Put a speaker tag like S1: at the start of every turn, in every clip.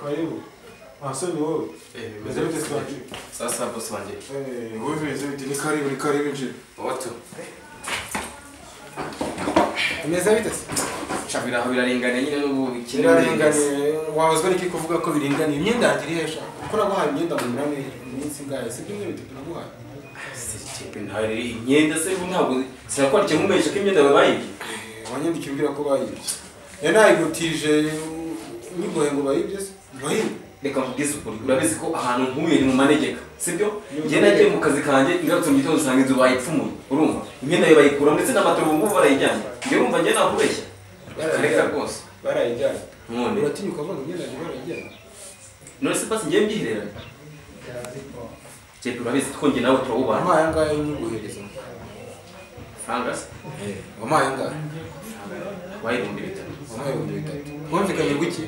S1: Karibu. Asante wowe. Meze bite Stone?
S2: Sasa boss wanje.
S1: Wowe meze bite? Ni karibu, ni karibu nje.
S2: Oto.
S1: Meze bite?
S2: Shabira aho biraringaniye nyine n'ubu ikindi
S1: biraringaniye. Wabazwa n'iki kuvuga ko biringaniye? Imyenda yanjye iri hesha. Kuko naguhaye imyenda mu mirane iminsi ingahe? Si byumweru bitatu naguhaye.
S2: Ntari imyenda se ntabwo sinakwandikiye nkumesha ko imyenda bayibye.
S1: Wanyandikiye umbwira ko bayibye. Yari nayigutije nyigoye ngo bayibye se? Bayibye.
S2: Reka nkubwize ukuri, urabizi ko ahantu nkuye ni mu manegeka, sibyo? Njye nagiye mu kazi kanjye ngarutse mu gitondo nsanga inzu bayipfumuye, urumva? Imyenda yo bayikura ndetse n'amatoro ubu ngubu barayijyanye. Njye urumva njye nakubeshya. Reka rwose.
S1: Barayijyanye.
S2: None
S1: uratinyuka avuga ngo imyenda yanjye barayijyanye?
S2: None se basi njye mbyihereranye. Jepe urabizi ko njye nawe turawubana.
S1: Wampaye angahe nyiguhereza?
S2: Franga se?
S1: Wampaye angahe?
S2: Wampaye 3000.
S1: Wampaye 3000. Mwumvikanye ngo iki?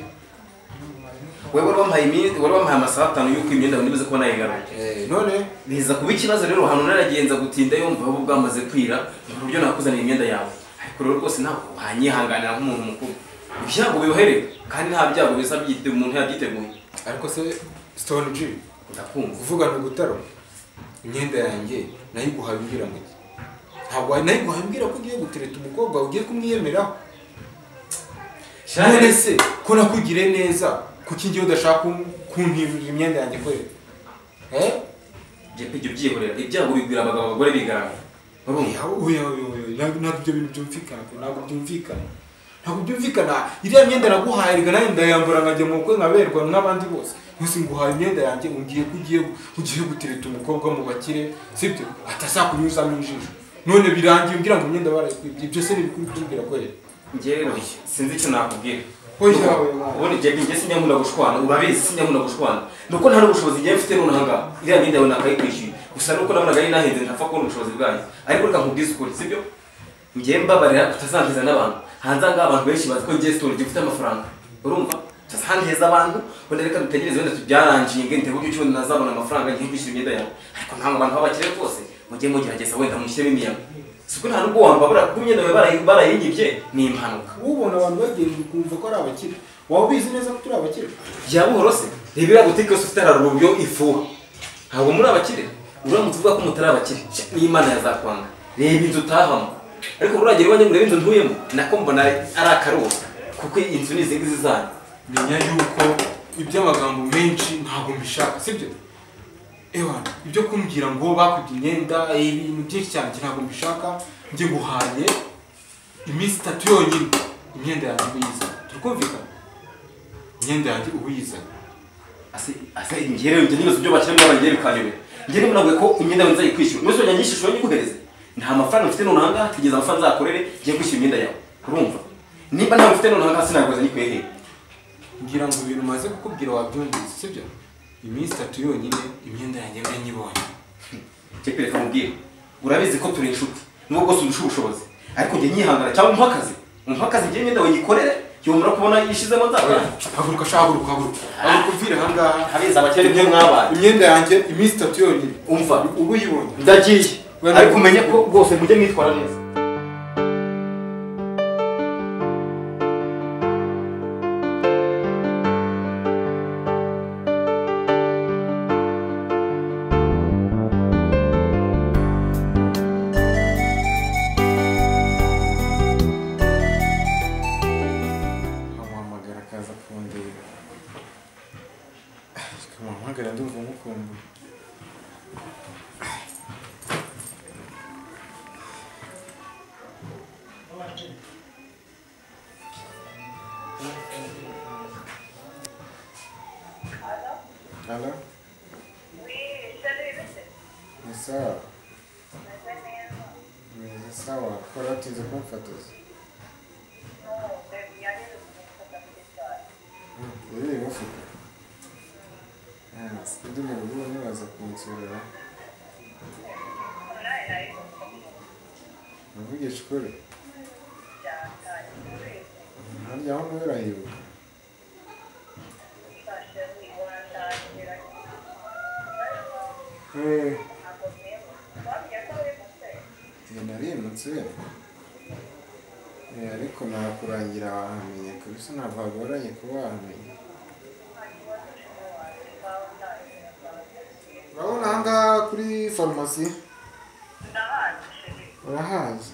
S2: Wewe wari wampaye amasaha 5 yuko imyenda nibuze ko nayigaruye.
S1: None
S2: biza kuba ikibazo rero hano naragenza gutinda yumva aho bwamaze kwira mu buryo nakuzaniye imyenda yawe. Ariko rero rwose ntabwo wanyihanganira nk'umuntu mukuru. Ibyago bibahereka kandi nta byago bisa byite umuntu yabyiteguye.
S1: Ariko se Stone G
S2: ndakumva
S1: uvuga no gutaro imyenda yanjye nayiguhaye umbwira ngo iki? Ntabwo nayiguhaye umbwira ko ugiye gutereta umukobwa ugiye kumwiyemeraho. None se ko nakugire neza kuki ngiye udashaka kuntirira imyenda yanjye kwere?
S2: Jepe ibyo byihorera ibyago bigwira abagabo abagore bigarama.
S1: Oya ntabwo ibyo bintu byumvikana, ntabwo byumvikana. Ntabwo byumvikana. Iriya myenda naguhaye rega nanjye ndayambura nkajya mu bukwe nkaberwa nk'abandi bose. Nkusi nguhaye imyenda yanjye ungiye ko ugiye gutereta umukobwa mu bakire, sibyo? Atazakunyuzamo injiji. None birangiye umbwira ngo imyenda barayikwibye. Ibyo se nibikuri kumbwira kwere?
S2: Njye rero sinzi icyo nakubwira.
S1: Oya
S2: ubundi Jepe njye sinyankunda gushwana, urabizi sinyankunda gushwana. Nuko nta n'ubushobozi njye mfite none aha ngaha. Iriya myenda yawe nakayikwishyuye. Gusa nuko nabonaga ari nahenze ntapfa kubona ubushobozi bwanjye. Ariko reka nkubwize ukuri, sibyo? Njye mbabarira utazanteza n'abantu. Hanze aha ngaha abantu benshi bazi ko njye Stone mfite amafaranga. Urumva? Tutazanteza abantu, wenda reka dutegereze wenda tubyarangiye nge ndebe uburyo nazabona amafaranga ngiye kwishyura imyenda yawe. Ariko ntabwo abantu b'abakire rwose mujye mugerageza wenda mushyiremo imiyaga. Siko nta nubwo wambabura kuko imyenda yawe barayinyibye ni impanuka.
S1: Ubona abantu bagenda ukumva ko ari abakire. Waba ubizi neza ko turi abakire?
S2: Bya buhoro se. Reba iriya butike yose ufite hararubyo ifuha. Ntabwo muri abakire. Uramutse uvuga ko mutari abakire, n'Imana yazakwanga. Reba inzu utahamo. Ariko uragera iwanjye ngo urebe inzu ntuyemo, nako mbona ari akaruhuko kuko inzu ni izi ngizi zanyu.
S1: Menya yuko iby'amagambo menshi ntabwo mbishaka, sibyo? Ewa, ibyo kumbwira ngo bakwibye imyenda, ibintu byinshi cyane ntabwo mbishaka. Njye nguhaye iminsi 3 yonyine imyenda yanjye ubuyizanye. Turi kumvikana? Imyenda yanjye ubuyizanye.
S2: Ase njye rero njye nibaza ibyo bakire muri abanjye bikanyobera. Njye niba ko imyenda yawe nzayikwishyura. None se njye nyishyura nyiguhereze? Nta mafaranga mfite none aha ngaha, tugeze amafaranga nzakorere ngiye kwishyura imyenda yawe. Urumva? Niba ntawe mfite none aha ngaha sinaguze nyikuye hehe?
S1: Ngira ngo ibintu maze kukubwira wabyumvise, sibyo? Iminsi 3 yonyine imyenda yanjye mbe nyibonye.
S2: Jepe reka mubwire. Urabizi ko turi inshuti. Nubwo bwose undusha ubushobozi. Ariko njye nyihangana cyangwa umpa akazi. Umpa akazi njye imyenda wenyikorere, yomura kubona yishizemo nzakora.
S1: Haguruka sha, haguruka, haguruka. Haguruka uvire aha ngaha.
S2: Abizi abakire ibyo mwabaye.
S1: Imyenda yanjye iminsi 3 yonyine.
S2: Umva,
S1: ubu uyibonye.
S2: Ndagiye. Ariko umenye ko rwose mujye mwitwara neza.
S1: Nkamuhamagara akaza kundeba. Nkamuhamagara ndumva mukumbuye. Allô?
S3: Oui, salut.
S1: Ni sawa. Ni sawa. Kora tizo kumfatoza. Iri mufuka. Ndi mu rugo nibaza kunsura. Navugisha ukuri. Harya aho ntuye urahibuka? Narimutse ariko nakurangira wahamenya kabisa, ntabwo hagoranye kuba wahamenya. Urabona aha ngaha kuri farumasi?
S3: Ndahazi chéri.
S1: Urahazi?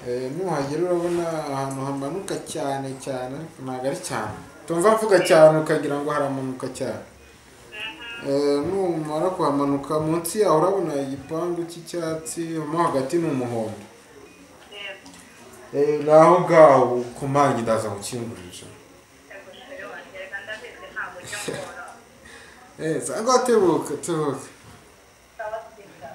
S3: Yego.
S1: Nuhagera urabona ahantu hamanuka cyane cyane, ariko ntabwo ari cyane. Tumva mvuga cyane ukagira ngo haramanuka cyane. Numara kuhamanuka munsi yaho urabona igipangu cy'icyatsi, mo hagati ni umuhondo.
S3: Yego.
S1: Naho ngaho kumangi ndaza gukingurira.
S3: Yego chéri wanjye, reka ndabizi ntabwo ujya ngora.
S1: Sangwa tebuka tebuka.
S3: Sawa sita.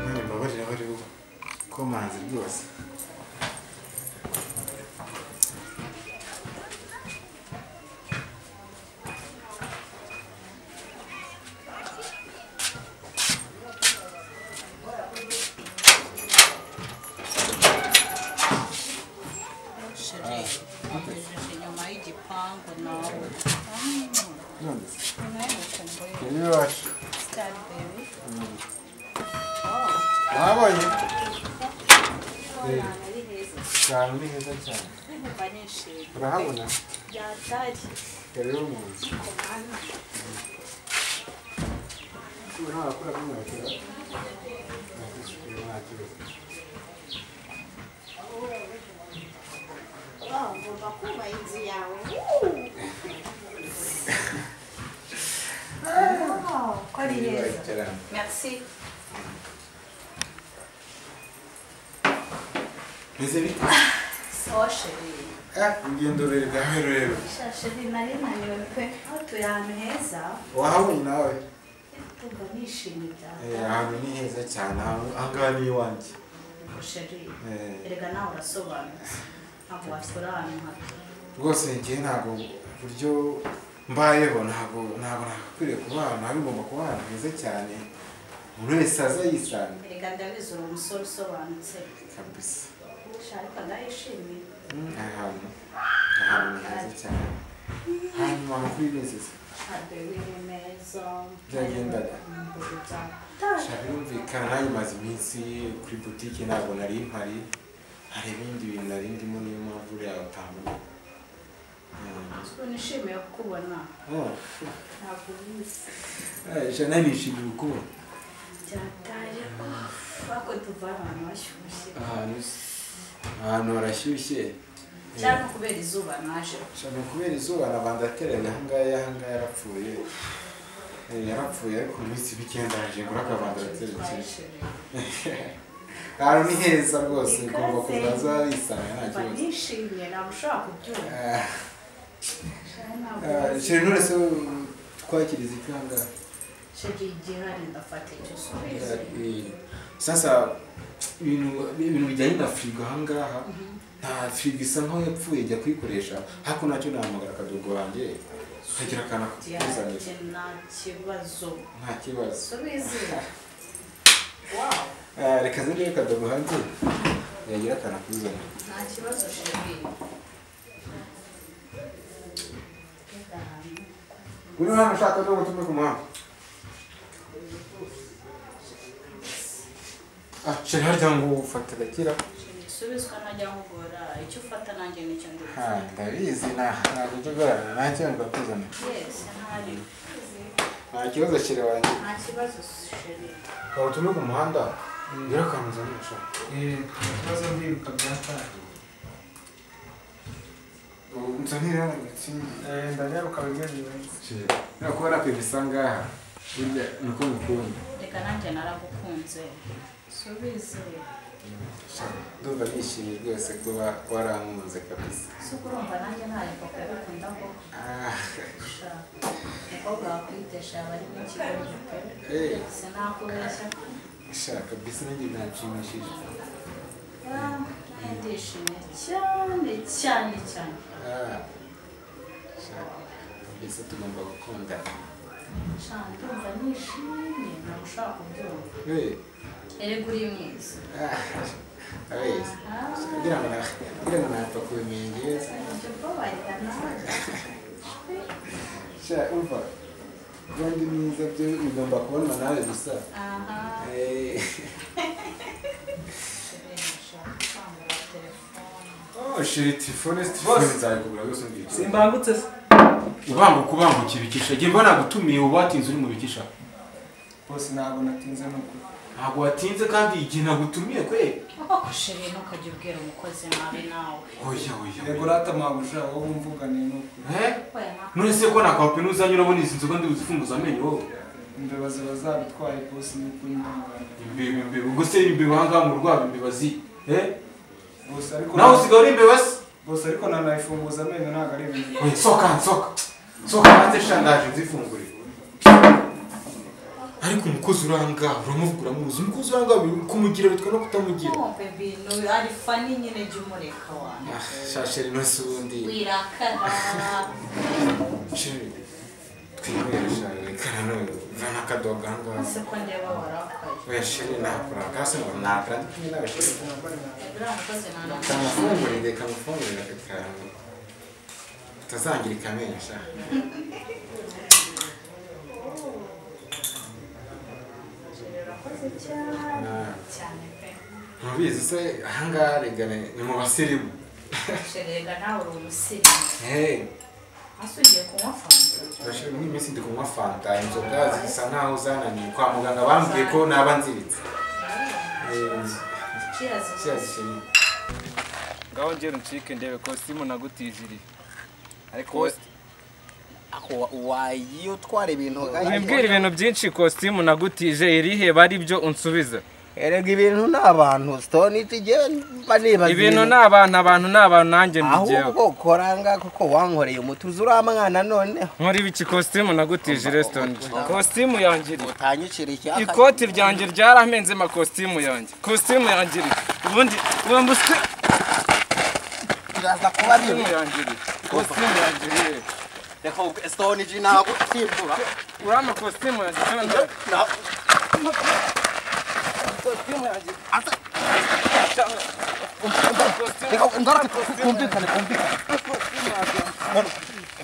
S1: Mwana mbabarira bari komanze rwose.
S4: Chéri, wangejeje inyuma y'igipangu nawe.
S1: None se,
S4: Nawe ukumbuye
S1: kuri iwacu.
S4: Star baby.
S1: Wabonye?
S4: Ari heza.
S1: Cyane ni heza cyane.
S4: Ndumva nishimye.
S1: Urahabona?
S4: Byatari.
S1: Rero mu nzu.
S4: Komana.
S1: Urakora kumwakira. Nta kibazo.
S4: Wow, ugomba kubaha inzu yawe. Wow, ko ari heza. Merci.
S1: Meze bite?
S4: Sawa chéri.
S1: Urugendo rurerure rurerure.
S4: Sha chéri, nari naniwe pe. Aho turi ahantu heza.
S1: Wahabonye nawe?
S4: Ndumva nishimye byatari.
S1: Ahantu ni heza cyane, aha ngaha ni iwanjye.
S4: Chéri, erega nawe urasobanutse. Ntabwo wasura ahantu hato.
S1: Rwose njye ntabwo uburyo mbayeho ntabwo nagakwiriye kuba ahantu habi, ngomba kuba ahantu heza cyane. Umuntu wese aza yisanga.
S4: Erega ndabizi uri umusore usobanutse.
S1: Kabisa.
S4: Sha ariko ndayishimiye.
S1: Ahantu ni heza cyane. Hanyuma amakuru y'ibintu
S4: Baby ni meza.
S1: Byagendaga. Sha birumvikana nanjye maze iminsi kuri butike ntabwo nari mpari. Hari ibindi bintu nari ndimo niyo mpamvu uriya utambona.
S4: Nishimiye kukubona. Ntabwo ubizi.
S1: Sha nawe nishimiye kukubona.
S4: Byataye. Ariko tuva ahantu hashyushye.
S1: Ahantu harashyushye.
S4: Cyangwa kubera izuba naje.
S1: Sha ni ukubera izuba na vandaterere aha ngaha yarapfuye. Yarapfuye ariko mu minsi mike ndaje ngura akavandatere nshyashya. Ahantu ni heza rwose, ugomba kuzaza wisanga nta kibazo.
S4: Nishimye ntabwo ushobora kubyumva.
S1: Chéri none se twakiriza iki aha ngaha?
S4: Chéri igihari ndafata icyo usubize.
S1: Sasa ibintu bijyanye na firigo aha ngaha, nta firigo isa nkaho yapfuye jya kuyikoresha, ariko nacyo nahamagara akadogo wanjye kagira akantu akakuzanira.
S4: Nta kibazo.
S1: Nta kibazo.
S4: Subize. Wow.
S1: Reka nze ndebe akadogo hanze yagira akantu akuzanira.
S4: Nta kibazo chéri.
S1: Ngwino hano ushaka no gutume ku muhanda. Chéri harya ngo ufate agakira.
S4: Subizwa najya nkugora icyo ufata nanjye nicyo ndi gufata.
S1: Ndabizi ntabwo ujya ugorana ntacyo ndakuzanira.
S4: Yes, ntari.
S1: Nta kibazo chéri wanjye.
S4: Nta kibazo chéri.
S1: Waba utume ku muhanda ngira akantu uzanira sha.
S5: Nta kibazo ndiruka byatari.
S1: Nzanira imitsingi.
S5: Ndanyaruka bimwe birenze.
S1: Chéri, kuba nakwibisa ngaha burya niko ngukunda.
S4: Reka nanjye naragukunze. Subize.
S1: Ndumva nishimye rwose kuba warankunze kabisa.
S4: Si urumva nanjye ntayo papa yabikunda koko. Sha, umukobwa wakwitesha aba ari nk'ikibazo pe. Sinakubeshya.
S1: Sha kabisa nanjye byanshimishije.
S4: Ndishimye cyane cyane cyane.
S1: Mbese tugomba gukundana.
S4: Sha ndumva nishimye ntabwo ushaka kubyumva. Erega uri mwiza.
S1: Abizi. Ngira ngo napfa kubimenya. Sha umva. Kuba ndi mwiza byo bigomba kubonwa nawe gusa. Oh, chérie, telefone nzayikugura yose mbwira.
S5: Simbangutse se.
S1: Ubanguka ibikisha. Ngiye mbona nagutumiye ubu watinze uri mu bikisha.
S5: Bose ntabwo natinze n'ukuri.
S1: Ntabwo watinze kandi igihe nagutumiye kwe.
S4: Ako chérie ntukajya ubwira umukozi nabi nawe.
S1: Oya oya.
S5: Yego rata mabuja wowe umvuganiye n'ukuri.
S1: None se ko nakwape nuzanye urabona izi nzoga ndi uzifunguza amenyo wowe.
S5: Imbeba ziba zabitwaye bose n'ukuri ndamugana.
S1: Imbeba ubwo se imbeba ahangaha mu rwabo imbeba zi.
S5: Bose ariko
S1: nawe usigaye uri imbeba se?
S5: Bose ariko nanayifunguza amenyo ntabwo ari ibintu.
S1: Oya soka soka. Soka hanze sha ndaje nzifungurire. Ariko umukozi uranga uramuvuga uramuzi umukozi uranga kumugira bitwa no kutamugira.
S4: Oh baby no ari funny nyine jya umureka wanjye.
S1: Sha chérie no sundi.
S4: Wirakara.
S1: Chérie twinywera sha reka none vana kadoga ngaha.
S4: Ese ko ndeba warakaye.
S1: Oya chérie nakura kasi ngo nakura ndi kumwe nawe chérie.
S4: Uriya mukozi nta
S1: Kamufungurire kamufungurire akantu. Utazangirika amenyo sha.
S4: Cyane pe.
S1: Ntubizi se ahangaha rega ni mu basirimu.
S4: Chérie nawe uri umusirimu. Ase ugiye kunywa fanta?
S1: Chérie muri iyi minsi ndi kunywa fanta inzoga zisa nkaho zananiye kwa muganga bambwiye ko naba nziritse.
S4: Cheers.
S1: Cheers chérie.
S5: Ngaho ngera uncike ndebe kositimu nagutijiriye. Ariko
S6: ako wayitwara ibintu
S5: wimbwira ibintu byinshi kositimu nagutije irihe bari byo unsubiza.
S6: Erega ibintu n'abantu stone itigiye banibaza
S5: ibintu n'abantu abantu n'abantu nanjye mbigeho.
S6: Ahubwo koranga kuko wankoreye umutuzo uramwana none.
S5: Nkora ibiki kositimu nagutije restaurant. Kositimu yanjye iri.
S6: Utanyicira icyaka.
S5: Ikoti ryanjye ryaramenze ma kositimu yanjye. Kositimu yanjye iri. Ubundi wambuswe
S6: kiraza kuba
S5: bibi. Kositimu yanjye iri.
S6: Reka stone ji ntabwo simbura.
S5: Urama kositimu yanjye. Kositimu yanjye.
S6: Reka ngaruke kumvikane kumvikane.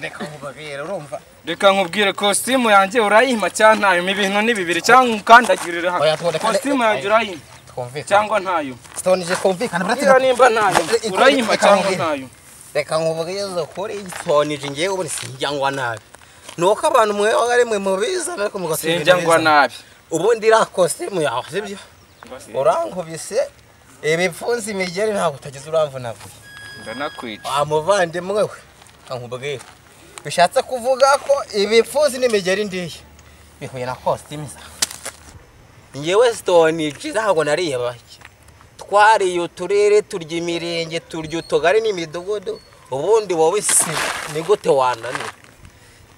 S6: Reka nkubwire urumva.
S5: Reka nkubwire kositimu yanjye urayimpa cyangwa ntayo ibintu ni bibiri cyangwa ukandagirira hano. Kositimu yanjye urayimpa cyangwa ntayo.
S6: Stone ji kumvikane
S5: buretse nimba ntayo urayimpa cyangwa ntayo.
S6: Reka nkubwize kuri Stone ji ngiye ubundi sinjya ngwa nabi. Nuko abantu mwe ari mwe mubiza ariko mugasinjya
S5: sinjya ngwa nabi.
S6: Ubundi ira kositimu yawe sibyo? Urankubise ibipfunsi imigeri ntabwo utagize uramvunaguye.
S5: Ndanakwica.
S6: Wa muvandimwe we nkubwire. Bishatse kuvuga ko ibipfunsi n'imigeri ndiye bihuye na kositimu zawe. Ngewe Stone ji ntabwo nariye bake. Twariye uturere turya imirenge turya utugari n'imidugudu ubundi wowe si ni gute wananira.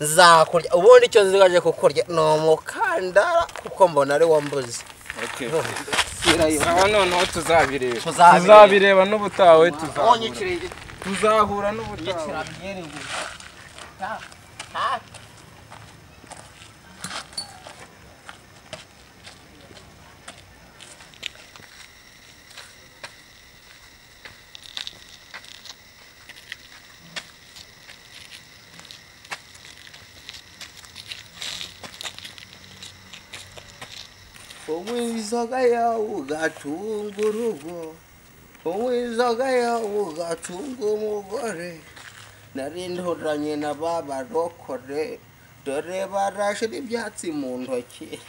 S6: Nzakurya ubundi icyo nzigaje kukurya ni umukandara kuko mbona ari wambuze.
S5: Okay. Sawa noneho tuzabireba. Tuzabireba n'ubutawe tuzahura. Tuzahura n'ubutawe.
S6: Unywa inzoga yawe ugatunga urugo, unywa inzoga yawe ugatunga umugore. Nari ndoranye na ba barokore dore barashira ibyatsi mu ntoki.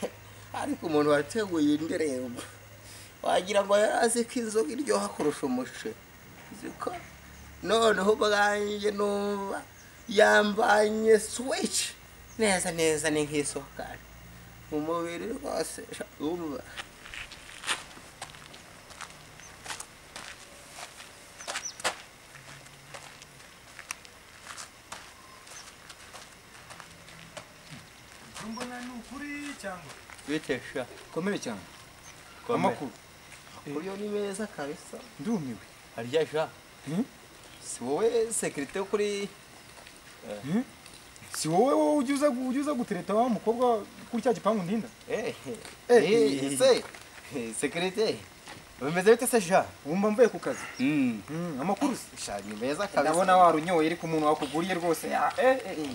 S6: Ariko umuntu wateguye indirimbo wagira ngo yari azi ko inzoga iryoha kurusha umuceri. Ziko noneho ubwanjye numva yambanye switch neza neza ni nk'isukari mu mubiri rwose umva.
S1: Mbona ni ukuri cyangwa
S6: bitesha
S1: komere cyane amakuru
S6: uyo ni meza kabisa
S1: ndumiwe.
S6: Harya sha. Si wowe security kuri
S1: Si wowe ujya gutereta wa mukobwa kuri cya gipangu ndinda?
S6: Se security. Bimeze bite se sha?
S1: Wumva mvuye ku kazi. Amakuru
S6: sha ni meza kabisa.
S1: Ndabona warunyoye ariko umuntu wakuguriye rwose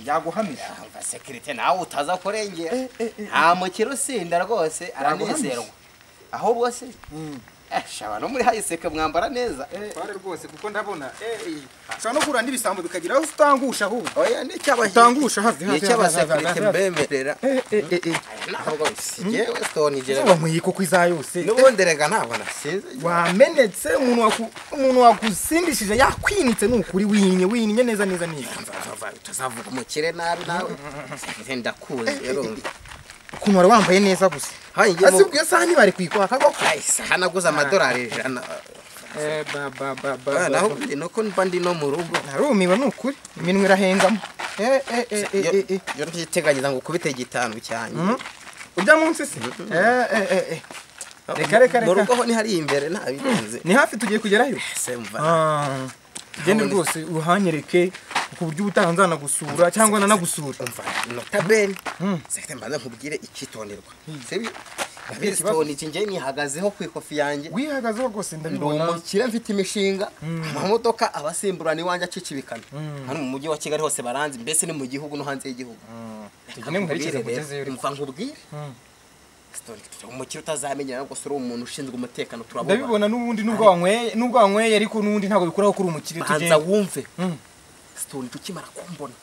S1: yaguhamije.
S6: Umva security nawe utaza kurengera. Nta mukiro sinda rwose aranezerwa. Ahubwo se shaba no muri hayiseke mwambara neza.
S1: Tware rwose kuko ndabona ushobora no guhura n'ibisambo bikagira aho utangusha ahubwo.
S6: Oya ni cyaba
S1: utangusha hazi
S6: ni cyaba security mbemerera. Ntabwo sigewe stone igera.
S1: Wanyweye koko iza yose.
S6: N'ubundi rega ntabwo nasinze.
S1: Wamenetse umuntu wakusindishije yakwinitse nukuri winye neza neza neza.
S6: Utazavuga umukire nabi nawe. Security ndakuzi urumva.
S1: Ukuntu wari wambaye neza gusa. Ase ubwo saha bari kwikwaka koko.
S6: Ai saha naguze amadolari 100.
S1: Ba ba ba.
S6: Naho ndi nuko mba ndi no mu rugo.
S1: Narumiwe nukuri. Iminwe irahengamo.
S6: Yo ntiteganyiriza ngo kubite gitanu cyane.
S1: Ujya munsi se? Reka reka reka.
S6: Mu rugo ho ni hari imbere nta birenze.
S1: Ni hafi tugiye kugerayo.
S6: Se mva.
S1: Gende rwose uhanyereke ku buryo ubutaha nzanagusura cyangwa nanagusura.
S6: Umva nota bene. Sekete mbanza nkubwire icyitonderwa. Sibyo? Stone iki nje nihagazeho ku ikofi yanjye.
S1: Wihagazeho rwose ndabibona.
S6: Umukire mfite imishinga, amamodoka abasimburana iwanjye acicibikana. Hano mu mujyi wa Kigali hose baranzi, mbese ni mu gihugu no hanze y'igihugu.
S1: Tugende nkwerekeze kugezeyo.
S6: Umva nkubwire. Stone umukire utazamenyera ngo suri umuntu ushinzwe umutekano turabona.
S1: Ndabibona n'ubundi nubwo wanyweye ariko n'ubundi ntabwo bikuraho kuri umukire
S6: tugende. Banza wumve. Stone tukimara kumbona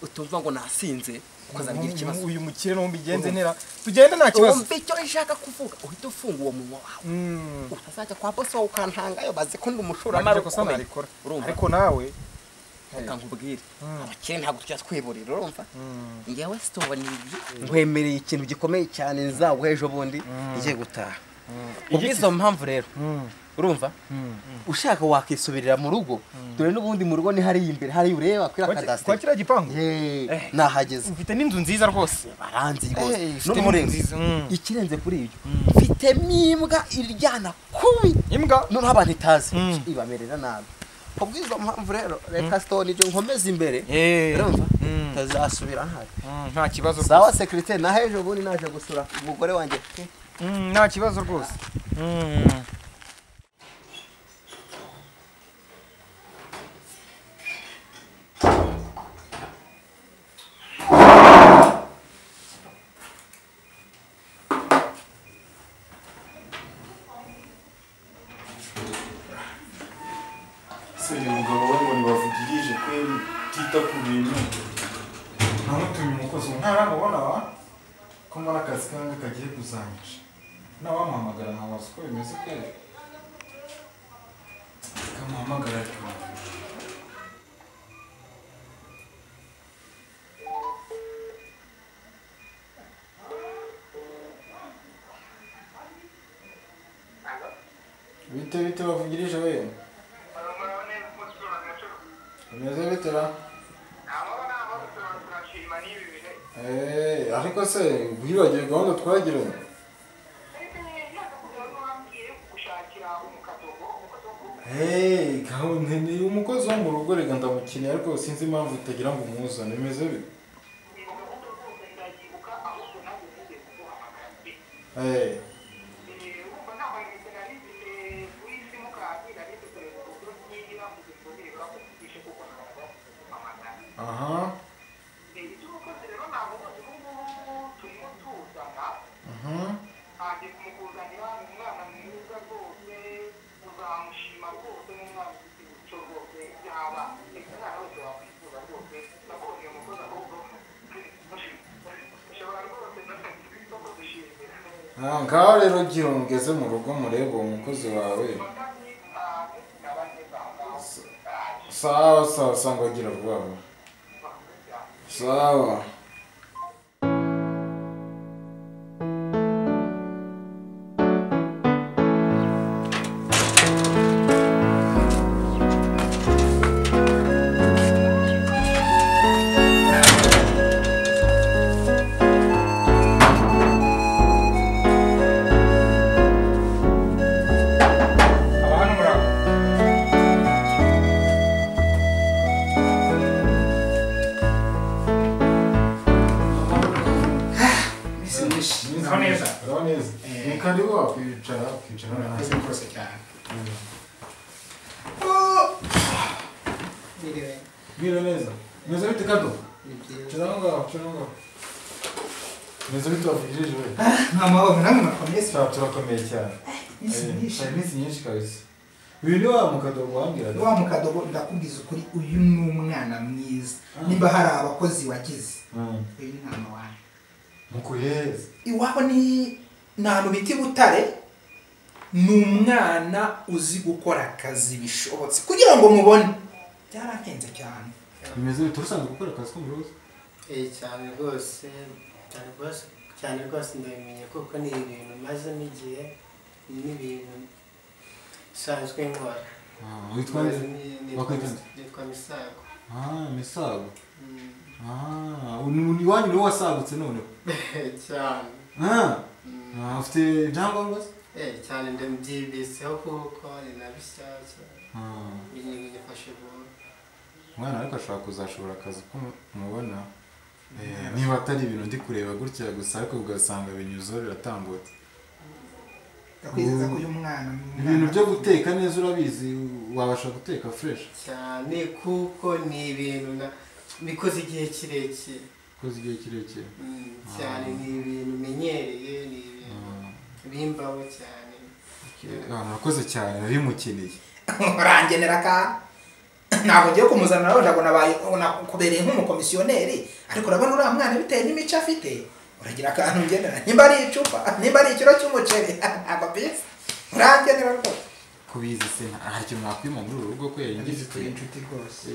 S6: utumva ngo nasinze ukazagira ikibazo.
S1: Uyu mukire no mbigenze ntera tugende nta kibazo.
S6: Umva icyo nshaka kuvuga uhita ufunga uwo munwa wawe. Utazajya kwa boss wawe ukantangayo baze ko ndi umushoramari
S1: ukomeye. Ariko nawe
S6: reka nkubwire abakire ntabwo tujya twiburira urumva. Ngewe Stone nkwemereye ikintu gikomeye cyane nzaguha ejo bundi ngiye gutaha. Ubwizo mpamvu rero urumva ushaka wakisubirira mu rugo dore n'ubundi mu rugo ni hari imbere hari ureba kwira kadasiteri
S1: kwa kira gipangu
S6: nahageze.
S1: Ufite n'inzu nziza rwose
S6: baranzi rwose no murenze ikirenze kuri ibyo mfite mimbwa iryana kubi
S1: imbwa
S6: noneho abantu itazi ibamerera nabi. Ubwizo mpamvu rero reka Stone ibyo nkomeza imbere urumva tazasubira hari
S1: nta kibazo
S6: rwose. Sawa security na ejo bundi naje gusura umugore wanjye
S1: nta kibazo rwose.
S7: Uyu mugabo we ngo ntibavugirije kweri tita ku bintu namutumye umukozi ntaramubona wa ko mbona akazi kange kagiye kuzanyica nawamuhamagara nkabaza uko bimeze kweri kamuhamagara ariko bite bite bavugirije we bimeze bite ra? Ariko se wibagiwe gahunda twagiranye? Gahunda ni umukozi wo mu rugo rega ndamukeneye ariko sinzi impamvu utagira ngo umuzane bimeze bite? Aha. Ngaho rero gira ungeze mu rugo murebe uwo mukozi wawe. Sawa sawa sangwa gira vuba vuba. Sawa.
S1: Aba hano muraho.
S7: neza. Ni karibu wakwicara ukicara
S8: Murakoze rwose cyane.
S7: Mwiriwe. Mwiriwe neza. Meze bite Kado?
S8: Ni byiza.
S7: Cara aho ngaho, cara aho ngaho. Meze bite wavugirije we?
S8: Ni amahoro namwe murakomeye.
S7: Turakomeye cyane.
S8: Iminsi myinshi.
S7: Iminsi myinshi kabisa. Uyu ni wa mukadogo wambwiraga.
S8: Wa mukadogo ndakubwiza ukuri uyu ni umwana mwiza. Nimba hari abakozi wagize. Uyu ni mwana wanjye.
S7: Mukuheza.
S8: Iwabo ni ahantu bita i Butare. Ni umwana uzi gukora akazi bishobotse. Kugira ngo mubone byarankenze cyane.
S7: Bimeze bite usanzwe gukora akazi ko mu rugo?
S9: Cyane rwose, cyane rwose, cyane rwose ndabimenye kuko ni ibintu mazemo igihe, ni ibintu nsanzwe nkora.
S7: Witwa nde?
S9: Nitwa Misago.
S7: Misago. Iwanyu niwo wasagutse noneho?
S9: Cyane.
S7: Ufite ibyangombwa se?
S9: Cyane ndabyibiseho kuko ni na bishyashya. Bifashe vuba.
S7: Umwana ariko ashobora kuzashobora akazi ko mubona. Niba atari ibintu ndi kureba gutya gusa ariko ugasanga binyuzeho biratambutse.
S8: Ndakwizeza ko uyu mwana
S7: ibintu byo guteka neza urabizi wabasha guteka fresh
S9: cyane kuko ni ibintu bikoze igihe kirekire.
S7: Bikoze igihe kirekire.
S9: Cyane ni ibintu menyereye, ni ibintu bimbaho cyane.
S7: Murakoze cyane nari mukeneye.
S8: Urangenera ka ntabwo ngiye kumuzana nawe ndabona nabaye kubereye nk'umukomisiyoneri ariko urabona uriya mwana bitewe n'imico afite uragira akantu ngenera nimba ari icupa nimba ari ikiro cy'umuceri ntabwo bizi urangenera rwose.
S7: Kubizi se nta kintu nakwima muri uru rugo ko yayingifite
S8: inshuti rwose.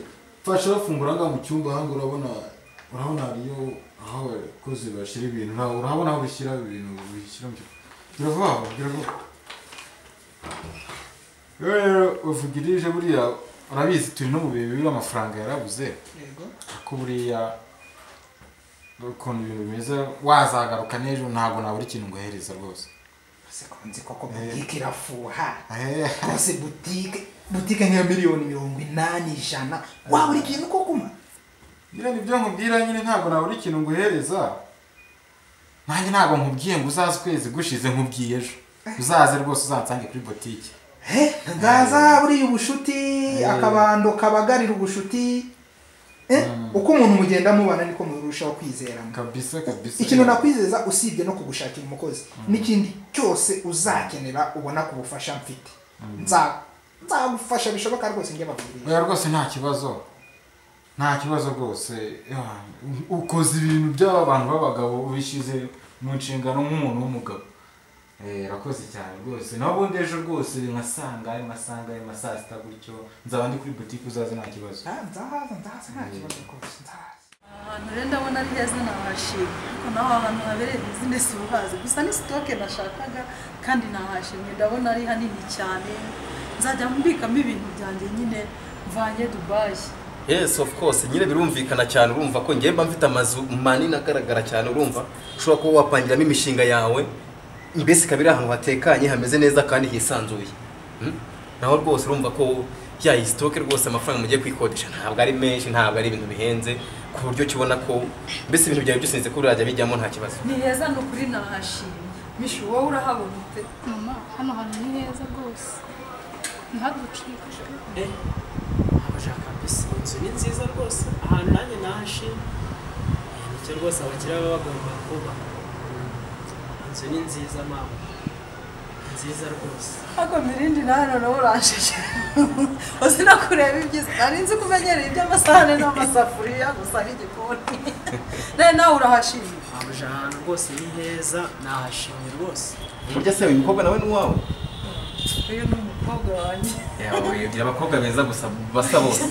S7: Fasha bafungura ngaho mu cyumba hanga urabona hariyo aho abakozi bashyira ibintu urabona aho bishyira ibintu bishyira mu cyumba. Gira vuba. Rero uvugirije buriya urabizi turi no mu bihe bibi amafaranga yarabuze.
S8: Yego.
S7: Ko buriya ukuntu ibintu bimeze wazagaruka n'ejo ntabwo nabura ikintu nguhereza rwose.
S8: Ese ko nzi koko butike irafuha. Rwose butike nka 80,000,000 100 wabura ikintu koko ma?
S7: Nyine nibyo nkubwira nyine ntabwo nabura ikintu nguhereza. Nanjye ntabwo nkubwiye ngo uzaze ukwezi gushize nkubwiye ejo. Uzaze rwose uzansange kuri butike.
S8: Ndaza buriya ubushuti akabando kabagarira ubushuti uko umuntu mugenda mubana niko murushaho kwizerana
S7: kabisa kabisa.
S8: Ikintu nakwizeza usibye no kugushakira umukozi n'ikindi cyose uzakenera ubona kubufasha mfite nzagufasha bishoboka rwose njye babwiriye.
S7: Oya rwose nta kibazo nta kibazo rwose ukoze ibintu by'abantu b'abagabo ubishyize mu nshingano nk'umuntu w'umugabo. Rakoze cyane rwose naho ubundi ejo rwose nkasanga saa sita gutyo nzaba ndi kuri butike uzaze nta kibazo.
S8: Nzahaza nta kibazo rwose nzahaza.
S10: Ahantu rero ndabona ari heza nahashimye ariko naho ahantu habereye bizinesi ubuhazi gusa ni sitoke nashakaga kandi nahashimye ndabona ari hanini cyane nzajya mbikamo ibintu byanjye nyine mvanye Dubai.
S2: Yes of course nyine birumvikana cyane urumva ko ngiye mba mfite amazu manini agaragara cyane urumva ushobora kuba wapangiramo imishinga yawe mbese kabiri ahantu hatekanye hameze neza kandi hisanzuye. Naho rwose urumva ko ya stock rwose amafaranga mugiye kwikodesha ntabwo ari menshi ntabwo ari ibintu bihenze ku buryo kibona ko mbese ibintu byawe byose nze ko birajya bijyamo nta kibazo.
S10: Ni heza no kuri nahashimye. Mishu wowe urahabona ute?
S11: Mama hano hantu ni heza rwose. Ntihaducike.
S12: Abashaka mbese inzu ni nziza rwose ahantu nanjye nahashimye. Nicyo rwose abakiriya baba bagomba kuba. Inzu ni nziza mama. Nziza rwose.
S10: Ako mirindi nawe noneho uranshije. Uzina kureba ibyiza. Nari nzi kumenyereye iby'amasahane n'amasafuriya gusa n'igikoni. Nawe nawe urahashimye.
S12: Abuja ahantu rwose ni heza nahashimye rwose.
S2: Burya se uyu mukobwa nawe ni uwawe?
S10: Uyu ni umukobwa wanjye.
S2: Yawe ugira abakobwa beza gusa basa bose.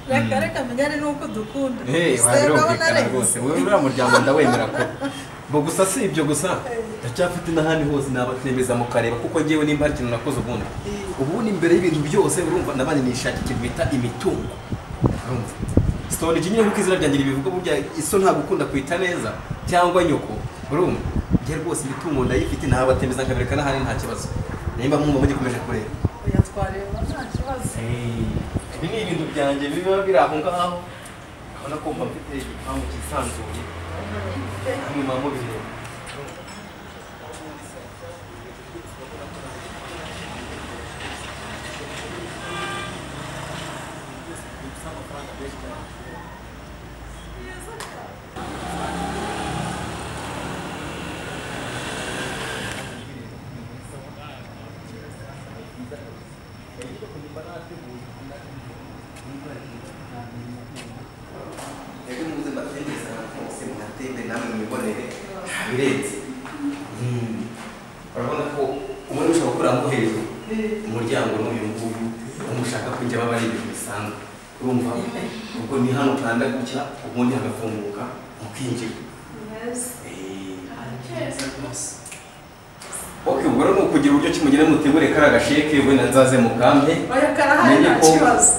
S10: Reka reka menyane nuko dukunda.
S2: Birumvikana rwose. Wowe uriya muryango ndawemera ko. Bo gusa si ibyo gusa ndacyafite n'ahandi hose nabatembeza mukareba kuko ngewe nimba hari ikintu nakoze ubundi. Ubundi imbere y'ibintu byose urumva nabanye nishaka ikintu bita imitungo. Urumva Stone nyine kuko izina ryanjye ribivuga burya iso ntabwo ukunda kwita neza cyangwa nyoko urumva nge rwose imitungo ndayifite nabatembeza nkabereka n'ahandi nta kibazo. Nimba mwumva mugikomeje kureba.
S10: Oya twareba nta kibazo.
S2: Ibi ni ibintu byanjye biba biri aho ngaho. Urabona ko mba mfite igipangu cyisanzuye. Hamwe mama mubireba. byiza kabisa. Rero muze mbatembeze ahantu hose muhatembe namwe mwibonere birenze. Urabona ko ubundi ushobora gukora nko hejuru umuryango n'uyu nguyu umushaka kujya baba ari ibintu bisanzwe urumva ubwo ni hano ukanda gutya ubundi hagafunguka mukinjira. Okay, ubwo rero ni ukugira uburyo ki mugire mutegure kariya gasheke wenda nzaze mukampe.
S10: Oya karahari nta kibazo.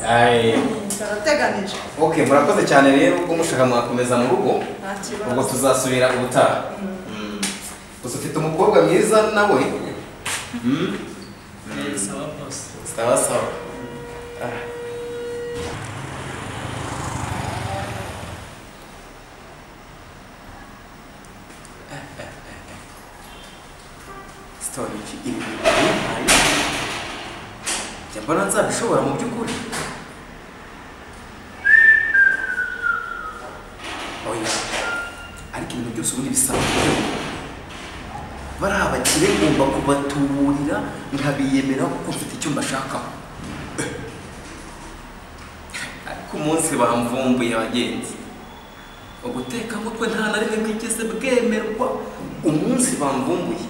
S10: Karateganije.
S2: Okay, murakoze cyane rero ubwo mushaka mwakomeza mu rugo.
S10: Nta kibazo.
S2: Ubwo tuzasubira ubutaha. Gusa ufite umukobwa mwiza nawe.
S12: Sawa boss.
S2: Sawa sawa. Storage iri njya mbona nzabishobora mu by'ukuri. Oya, ariko ibintu byose ubundi bisaba gutegura. Bariya bakire ngomba kubatuburira nkabiyemera kuko mfite icyo mbashakaho. Ariko umunsi bamvumbuye abagenzi, ubutekamutwe nta na rimwe bwigeze bwemerwa. Umunsi bamvumbuye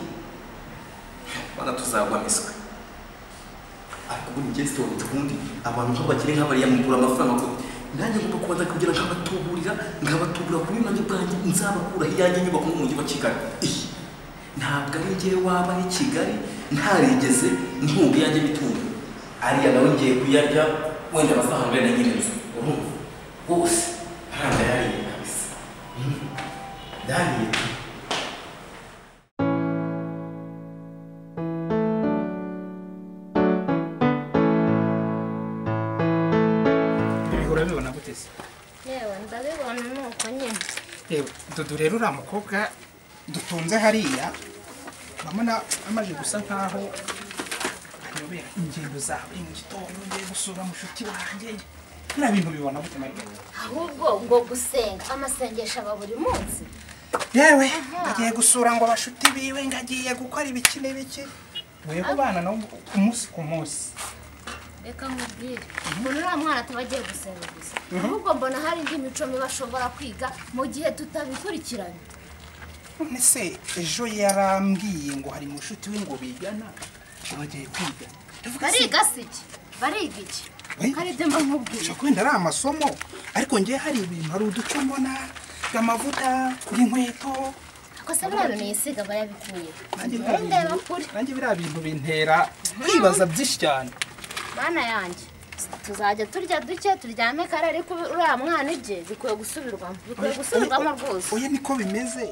S2: bana tuzagwa miswe. Ariko ubundi njye storage ubundi abantu nk'abakire nk'abariya mugura amafaranga ko nanjye ngomba kubanza kugira nk'abatuburira nkabatubura kuri nanjye bwanjye nzabakuraho iyanjye nyubako mu mujyi wa Kigali. Ntabwo ari njyewe waba ari Kigali ntarigeze ntunga iyanjye mitungo ariya nawe ngiye kuyarya wenda bazahangane na nyir'inzu urumva rwose hariya ndayariye kabisa ndariye.
S8: Urabibona gute se?
S13: Yewe ndabibona nuko nyine.
S8: Yewe Dudu rero uriya mukobwa dutunze hariya urabona amaze gusa nkaho anyobera ingendo zawe mu gitondo ngiye gusura mushuti wanjye. Nta bintu bibona gute Margarita?
S13: Ahubwo ngo gusenga amasengesho aba buri munsi.
S8: Yewe agiye gusura ngo abashuti biwe ngagiye gukora ibiki n'ibiki. Wewe bana nawe umunsi ku munsi.
S13: Reka nkubwire mbona uriya mwana tuba agiye gusenga gusa ahubwo mbona hari indi mico mibi ashobora kwiga mu gihe tutabikurikiranye.
S8: None se ejo yarambwiye ngo hari mushuti we ngo bigana bagiye kwiga.
S13: Bariga se iki? Bariga iki? Hari ibyo mba nkubwiye.
S8: Ushobora wenda ari amasomo ariko ngewe hari ibintu hari uduco mbona amavuta n'inkweto.
S13: Ako se biriya bintu yisiga aba yabikuye.
S8: Nanjye biriya bintu bintera kwibaza byinshi cyane.
S13: Bana yanjye tuzajya turya duke turyame kare ariko uriya mwana ibye bikwiye gusubirwamo rwose.
S8: Oya niko bimeze.